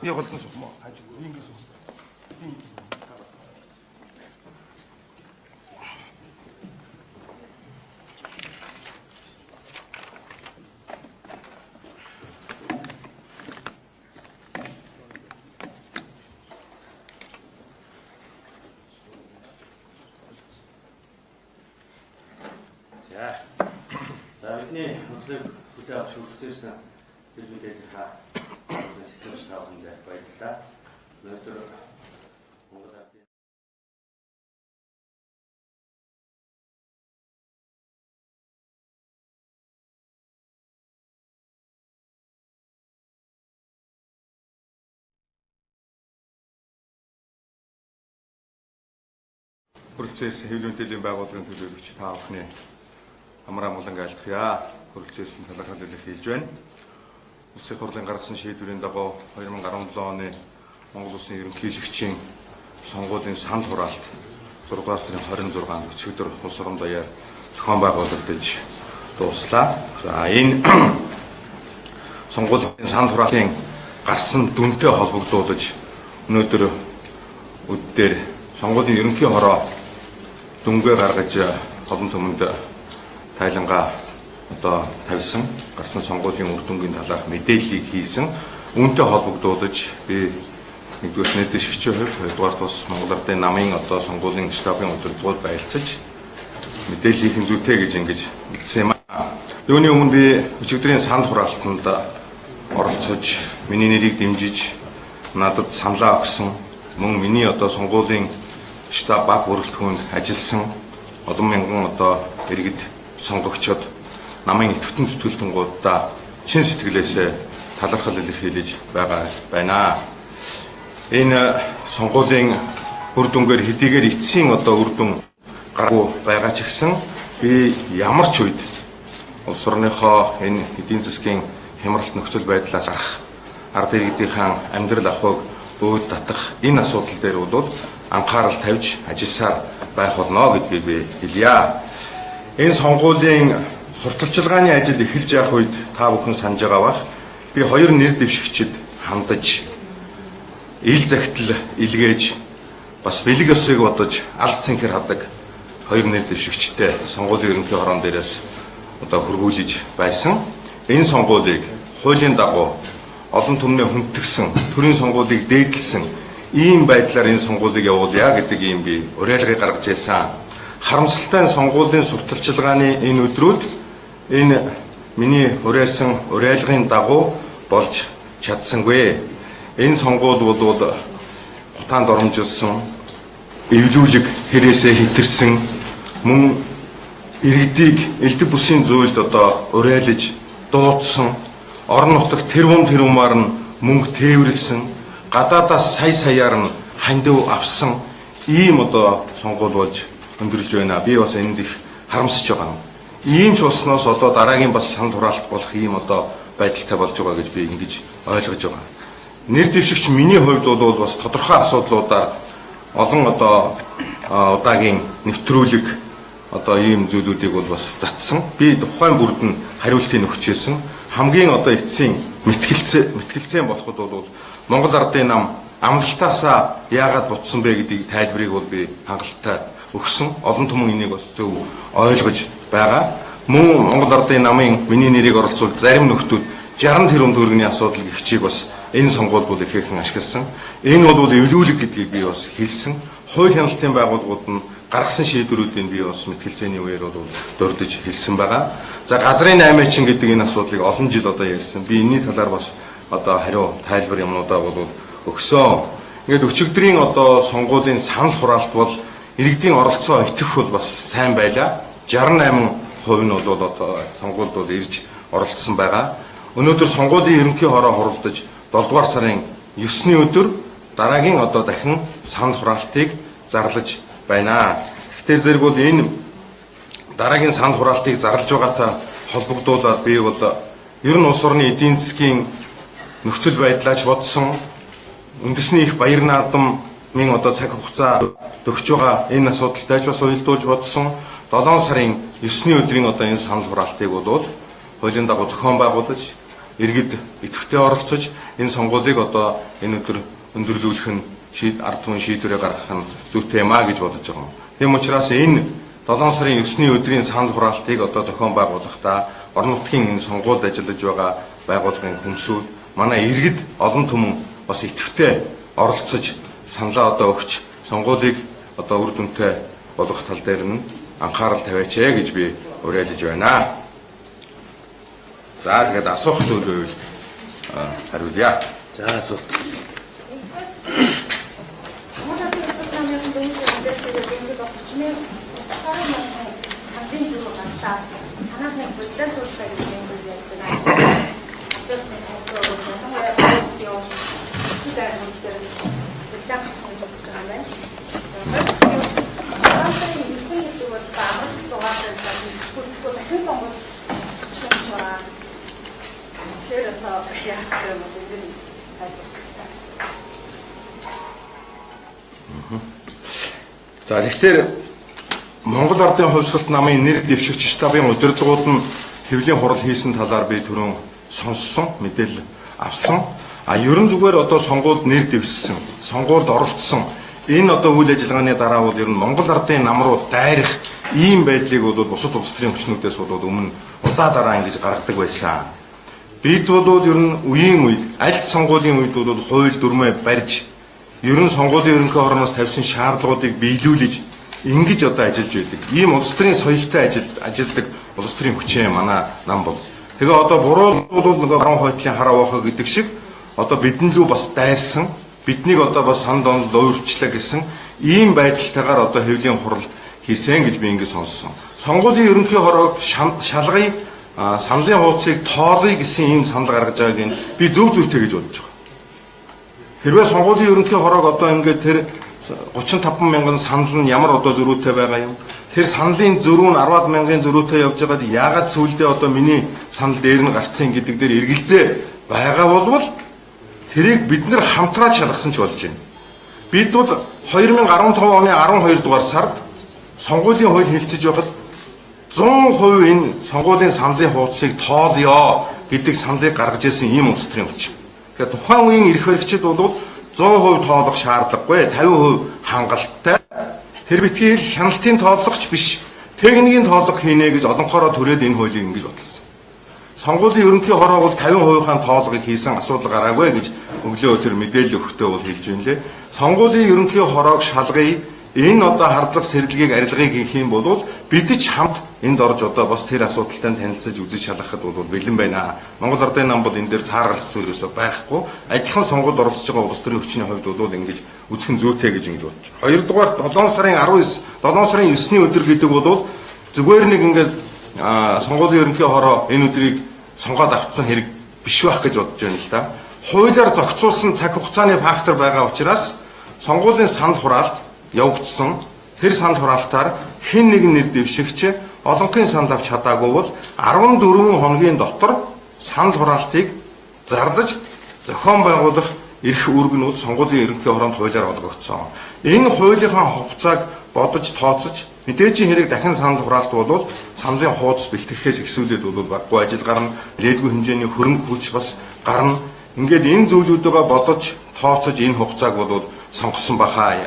Би голдон суух мó. Хаж ингэ суух. Би ингэ суух. За. За бидний хөтлөг хүлээн авч хүрэлцээрсэн хэл мэдээллийнхаа сэтгэлж та бүхэндээ баярлалаа. Өнөөдөр Монгол Ардын Хүрэлцээрсэн хэвлэл мэдээллийн байгууллагын төлөөлөгч та бүхний амар амгалан айлтгая. Хүрэлцээрсэн талархал илэрхийлж байна. Улсын хурлын гаргасан шийдвэрийн дагуу 2017 оны Монгол Улсын ерөнхийлөгчийн сонгуулийн санал хураалт 6 дугаар сарын 26-нд өчигдөр улс орон даяар зохион байгуулагдаж дууслаа. За энэ сонгуулийн санал хураалтын гарсан дүнтэй холбогдуулж өнөөдөр өдөр сонгуулийн ерөнхий хороо дүнгээ гаргаж олон түмэнд тайлангаа одоо тавьсан, гарсан сонгуулийн үр дүнгийн талаарх мэдээллийг хийсэн. Үүнтэй холбогдуулж би нэгдүгээр нийтэшигчийн хувьд, хоёрдугаар бас Монгол Ардын намын одоо сонгуулийн штабын удирдлагууд байрлцаж мэдээлэл хийх нь зүйтэй гэж ингэж мэдсэн юм аа. Юуны өмнө би өчигдрийн санал хураалтанд оролцож, миний нэрийг дэмжиж, надад саналаа өгсөн, мөн миний одоо сонгуулийн штаб баг бүрэлдэхүүнд ажилласан олон мянган одоо иргэд сонгогчид намын идэвхтэн зүтгэлтэнгуудаа чин сэтгэлээсээ талархал илэрхийлж байгаа байна. Энэ сонгуулийн үр дүнгээр хэдийгээр эцсийн одоо үр дүн гараагүй байгаа ч гэсэн би ямар ч үед улс орныхоо энэ эдийн засгийн хямралт нөхцөл байдлаас гарах, ард иргэдийнхээ амьдрал ахуйг өөд татах энэ асуудал дээр бол анхаарал тавьж ажилласаар байх болно гэдгийг би хэлье. Энэ сонгуулийн сурталчилгааны ажил эхэлж явах үед та бүхэн санаж байгаа бах. Би хоёр нэр дэвшигчид хандаж, ил загтал илгээж, бас бэлэг ёсыг бодож алд цэнхэр хадаг хоёр нэр дэвшигчтэй сонгуулийн ерөнхий хорон дээрээс одоо хөргүүлж байсан. Энэ сонгуулийг хуулийн дагуу олон түмнээ хүндэтгсэн, төрийн сонгуулийг дээдлсэн ийм байдлаар энэ сонгуулийг явуулъя гэдэг ийм би уриалгыг гаргаж ирсэн. Харамсалтай нь сонгуулийн сурталчилгааны энэ өдрүүд энэ миний уриалсан уриалгын дагуу болж чадсангүй. Энэ сонгуул бол гутаанд оромжилсан, эвлүүлэг хэрээсээ хэтэрсэн, мөн иргэдийг элдв бүсийн зүйлд одоо уриалж дуудсан, орон нутагт тэрбум тэрбумаар нь мөнгө тээвэрлсэн, гадаадаас сая саяар нь хандив авсан ийм одоо сонгуул болж өндөрлж байна. Би бас энд их харамсаж байгаа юм. Ийм ч болсноос одоо дараагийн бас санал хураалт болох ийм одоо байдалтай болж байгаа гэж би ингэж ойлгож байгаа. Нэр дэвшигч миний хувьд бол бас тодорхой асуудлуудаар олон одоо удаагийн нэвтрүүлэг одоо ийм зүйлүүдийг бол бас затсан. Би тухайн бүрд нь хариултыг өгчээсэн. Хамгийн одоо эцсийн мэтгэлцэн болоход бол Монгол Ардын нам амлалтаасаа яагаад бутсан бэ гэдгийг тайлбарыг бол би хангалттай өгсөн. Олон түмэн энийг бас зөв ойлгож байгаа. Мөн Монгол Ардын намын миний нэрийг оролцуулж зарим нөхдүүд 60 тэрбум төгрөгийн асуудал гихчийг бас энэ сонгуул бол ихээхэн ашигласан. Энэ бол эвлүүлэг гэдгийг би бас хэлсэн. Хууль хяналтын байгууллагууд нь гаргасан шийдвэрүүдийг би бас мэтгэлцээний үеэр бол дурдж хэлсэн байгаа. За газрын наймаачин гэдэг энэ асуудлыг олон жил одоо ярьсан. Би энэний талаар бас одоо хариу тайлбар юмнуудаа бол өгсөн. Ингээд өчигдрийн одоо сонгуулийн санал хураалт бол иргэдийн оролцоо итгэх бол бас сайн байлаа. 68% нь бол одоо сонгуульд бол ирж оролцсон байгаа. Өнөөдөр сонгуулийн ерөнхий хороо хуралдаж 7 дугаар сарын 9-ний өдөр дараагийн одоо дахин санал хураалтыг зарлаж байна. Тэгэхээр зэрэг бол энэ дараагийн санал хураалтыг зарлаж байгаатай холбогдуулаад би бол ер нь улс орны эдийн засгийн нөхцөл байдлаач бодсон, үндэсний их баяр наадмын одоо цаг хугацаа төгсөж байгаа энэ асуудалтай ч бас уялдуулж бодсон. 7 сарын 9-ний өдрийн одоо энэ санал хураалтыг бол хуулийн дагуу зохион байгуулж иргэд идэвхтэй оролцож энэ сонгуулийг одоо энэ өдөр өндөрлүүлэх нь ард түмэн шийдвэрээ гаргах нь зүйтэй юм а гэж бодож байгаа. Тийм учраас энэ 7 сарын 9-ний өдрийн санал хураалтыг одоо зохион байгуулахдаа орон нутгийн энэ сонгуульд ажиллаж байгаа байгууллагын хүмсүүд манай иргэд олон түмэн бас идэвхтэй оролцож саналаа одоо өгч сонгуулийг одоо үр дүнтэй болгох тал дээр нь анхаарал тавиач ээ гэж би уриалж байна. За тэгээд асуух зүйл байвал хариулъя. За асуулт. За тэгэхээр Монгол Ардын хувьсгалт намын нэр дэвшигч штабын удирдлагууд нь хэвлийн хурал хийсэн талаар би түрүүн сонссон, мэдээлэл авсан. А ерөн зүгээр одоо сонгуульд нэр дэвшсэн, сонгуульд оролцсон энэ одоо үйл ажиллагааны дараа бол ер нь Монгол Ардын нам руу дайрах ийм байдлыг бол бусад улс төрийн хүчнүүдээс бол өмнө удаа дараа ингэж гаргадаг байсан. Бид бол ер нь үеийн үед, аль сонгуулийн үед бол хууль дүрмээ барьж ер нь сонгуулийн ерөнхий хорооноос тавьсан шаардлагуудыг биелүүлж ингэж одоо ажиллаж байдаг. Ийм улс төрийн соёлтой ажилладаг улс төрийн хүчээ манай нам бол. Тэгээ одоо буруу бол нөгөө баруун хойтлын хараа уухаа гэдэг шиг одоо бидэн лүү бас дайрсан, биднийг одоо бас санд онд уурчлаа гэсэн ийм байдалтайгаар одоо хэвлийн хурал хийсэн гэж би ингэ сонссон. Сонгуулийн ерөнхий хороог шалгая, саналын хуудсыг тоолъё гэсэн ийм санал гаргаж байгааг нь би зөв зүйтэй гэж бодож байгаа. Хэрвээ сонгуулийн ерөнхий хороог одоо ингээд тэр 35 мянган санал нь ямар одоо зөрүүтэй байгаа юм? Тэр саналын зөрүү нь 10 мянган зөрүүтэй явж байгаад яагаад сүүлдээ одоо миний санал дээр нь гарцсан гэдэг дээр эргэлзээ байгаа болвол тэрийг бид нар хамтраад шалгасан ч болж байна. Бид бол 2015 оны 12 дугаар сард сонгуулийн хууль хэлцэж байхад 100% энэ сонгуулийн саналын хуудсыг тоолъё гэдэг саналыг гаргаж ирсэн ийм улс төрийн хүч. Тэгэхээр тухайн үеийн эрх баригчид бол 100% тоолох шаардлагагүй, 50% хангалттай. Тэр битгий л хяналтын тоологч биш, техникийн тоолго хийнэ гэж олонхороо түрээд энэ хуулийг ингэж баталсан. Сонгуулийн ерөнхий хороо бол 50%-ийн тоолгыг хийсэн асуудал гараагүй гэж өглөө өдөр мэдээлэл өгөхдөө бол хэлж байна лээ. Сонгуулийн ерөнхий хороог шалгая. Энэ одоо хардлага сэрэлгийг арилгыг хийх юм бол бид ч хамт энд орж одоо бас тэр асуудалтай танилцаж үзэж шалгахад бол бэлэн байна. Монгол Ардын нам бол энэ дээр цааргалах зүйл өсөө байхгүй. Адилхан сонгуульд оролцож байгаа улс төрийн хүчний хувьд бол ингэж үзэх нь зүйтэй гэж ингэж бодож байна. Хоёрдугаар 7 сарын 19, 7 сарын 9-ний өдөр гэдэг бол зүгээр нэг ингээд сонгуулийн ерөнхий хороо энэ өдрийг сонгоод авцсан хэрэг биш байх гэж бодож байна л да. Хуулиар зохицуулсан цаг хугацааны фактор байгаа учраас сонгуулийн санал хураалт явагдсан. Тэр санал хураалтаар хэн нэгэн нэр дэвшигч олонхын санал авч чадаагүй бол 14 хоногийн дотор санал хураалтыг зарлаж зохион байгуулах эрх үүрэг нь бол сонгуулийн ерөнхий хороонд хуулиар олгогдсон. Энэ хуулийнхаа хугацааг бодож тооцож мэдээжийн хэрэг дахин санал хураалт бол саналын хуудас бэлтгэхээс эхлүүлээд бол баггүй ажил гарна, лээдгүй хэмжээний хөрөнгө хүч бас гарна. Ингээд энэ зүйлүүдээ бодож тооцож энэ хугацааг бол сонгосон бахаа.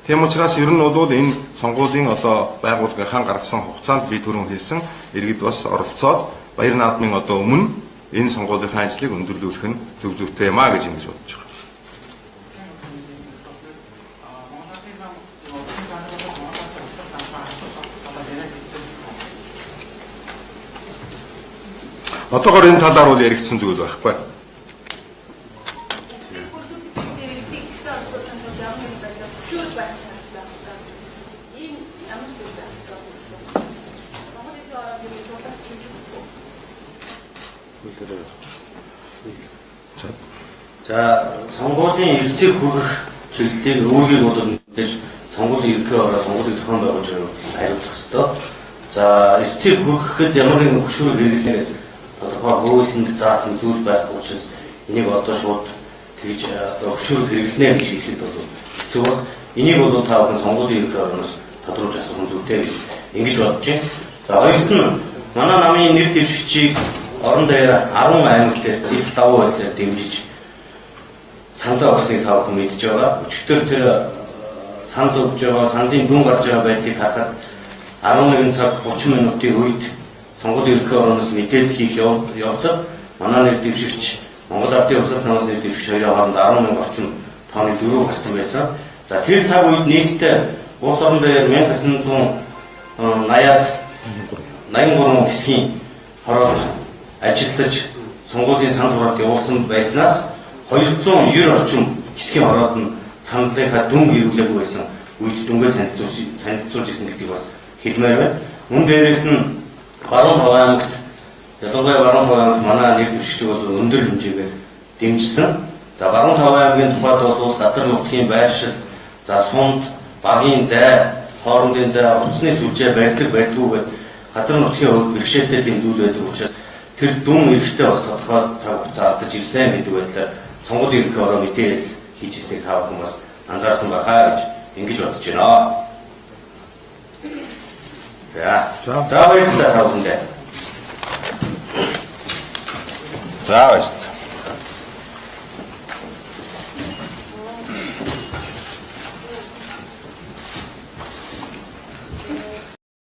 Тийм учраас ер нь бол энэ сонгуулийн одоо байгууллагынхаа гаргасан хугацаанд би түрүүн хэлсэн иргэд бас оролцоод баяр наадмын одоо өмнө энэ сонгуулийнхаа ажлыг өндөрлүүлэх нь зөв зүйтэй юм а гэж ингэж бодож байгаа. Одоогоор энэ талаар бол яригдсан зүйл байхгүй. За сонгуулийн эрсдэл хүргэх чиглэлийг өөрийг бол мэдээж сонгуулийн ерөнхий ороо сонгуулийг зохион байгуулж хариуцах ёстой. За эрсдэл хүргэхэд ямар нэгэн хөшүүрэг хэрэглэнэ гэдэг тодорхой хуулинд заасан зүйл байхгүй учраас энийг одоо шууд тэгж одоо хөшүүрэг хэрэглэнэ гэж хэлэхэд бол хэцүү баг. Энийг бол та бүхэн сонгуулийн ерөнхий орооноос тодруулж асуух нь зүйтэй гэж ингэж бодож байна. За хоёрт нь манай намын нэр дэвшигчийг орон даяар 10 аймаг дээр их давуу байдлаар дэмжиж саналаа өгснийг та бүхэн мэдж байгаа. Өчигдөр тэр санал өгж байгаа, саналын дүн гарч байгаа байдлыг харахад 11 цаг 30 минутын үед сонгуулийн ерөнхий хорооноос мэдээлэл хийх явцад манай нэр дэвшигч Монгол Ардын Хувьсгал намаас нэр дэвшигч хоёрын хооронд 10,000 орчим тооны зөрүү гарсан байсан. За тэр цаг үед нийтдээ улс орон даяар 1980-аад 83 хэсгийн хороод ажиллаж сонгуулийн санал хураалт явуулсан байснаас 290 орчим хэсгийн хороод нь саналынхаа дүн гэрүүлээгүй байсан үед дүнгээ танилцуулж ирсэн гэдгийг бас хэлмээр байна. Мөн дээрээс нь Баруун Тав аймагт, ялангуяа Баруун Тав аймагт манай нэр дэвшигчид бол өндөр хэмжээгээр дэмжсэн. За Баруун Тав аймгийн тухайд бол газар нутгийн байршил, за сунд, багийн зай, хоорондын зай, утасны сүлжээ барьдаг барьдгүй гэдэг газар нутгийн хувьд бэрхшээлтэй тийм зүйл байдаг учраас тэр дүн эрэхтэй бас тодорхой цаг хугацаа алдаж ирсэн гэдэг байдлаар сонгуулийн ерөнхий хороо мэдээлэл хийж ирснийг та бүхэн бас анзаарсан байхаа гэж ингэж бодож байна. За. За баярлалаа та бүхэндээ. За баярлалаа.